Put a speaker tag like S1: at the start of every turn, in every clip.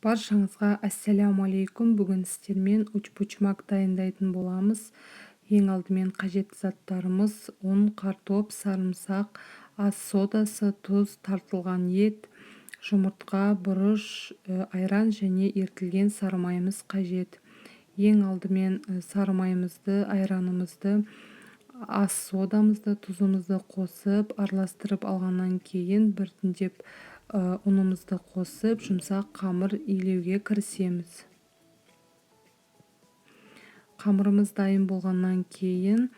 S1: Баршаңызға ассаляму алейкум. Бүгін сіздермен учпучмак дайындайтын боламыз. Ең алдымен қажетті заттарымыз: ұн, картоп, сарымсақ, ас содасы, тұз, тартылған ет, жұмыртқа, бұрыш, айран және ерітілген сары майымыз қажет. Ең алдымен сары майымызды, айранымызды, ас содамызды, тұзымызды қосып, араластырып алғаннан кейін біртіндеп ұнымызды қосып, жұмсақ қамыр илеуге кірісеміз. Қамырымыз дайын болғаннан кейін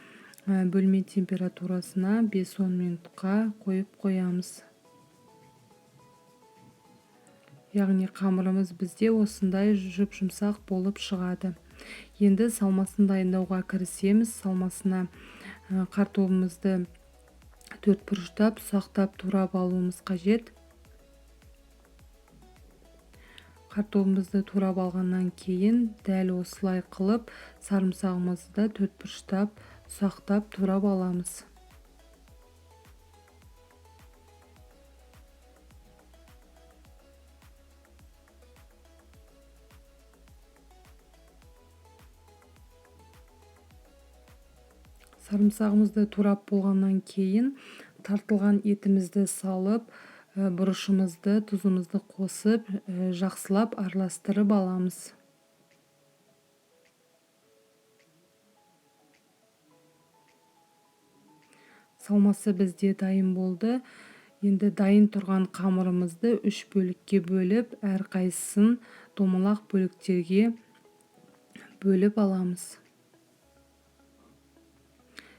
S1: бөлме температурасына 5-10 минутқа қойып қоямыз. Яғни қамырымыз бізде осындай жұп-жұмсақ болып шығады. Енді салмасын дайындауға кірісеміз. Салмасына картобымызды төрт бұрыштап, ұсақтап турап алуымыз қажет. Картобымызды турап алғаннан кейін дәл осылай қылып сарымсағымызды да төрт бұрыштап, ұсақтап турап аламыз. Сарымсағымызды турап болғаннан кейін тартылған етімізді салып, бұрышымызды, тұзымызды қосып, жақсылап араластырып аламыз. Салмасы бізде дайын болды. Енді дайын тұрған қамырымызды 3 бөлікке бөліп, әрқайсысын домалақ бөліктерге бөліп аламыз.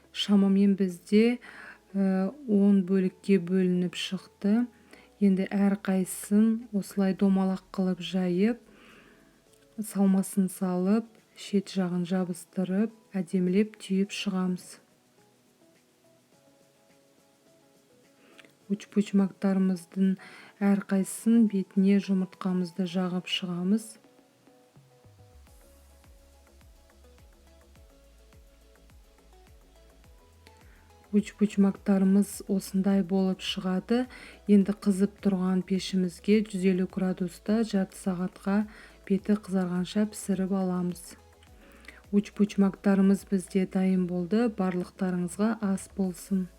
S1: Шамамен бізде 10 бөлікке бөлініп шықты. Енді әрқайсысын осылай домалақ қылып жайып, салмасын салып, шет жағын жабыстырып, әдемілеп түйіп шығамыз. Учпучмактарымыздың әрқайсысын бетіне жұмыртқамызды жағып шығамыз. Учпучмактарымыз осындай болып шығады. Енді қызып тұрған пешімізге 150 градуста жарты сағатқа беті қызарғанша пісіріп аламыз. Учпучмактарымыз бізде дайын болды. Барлықтарыңызға ас болсын.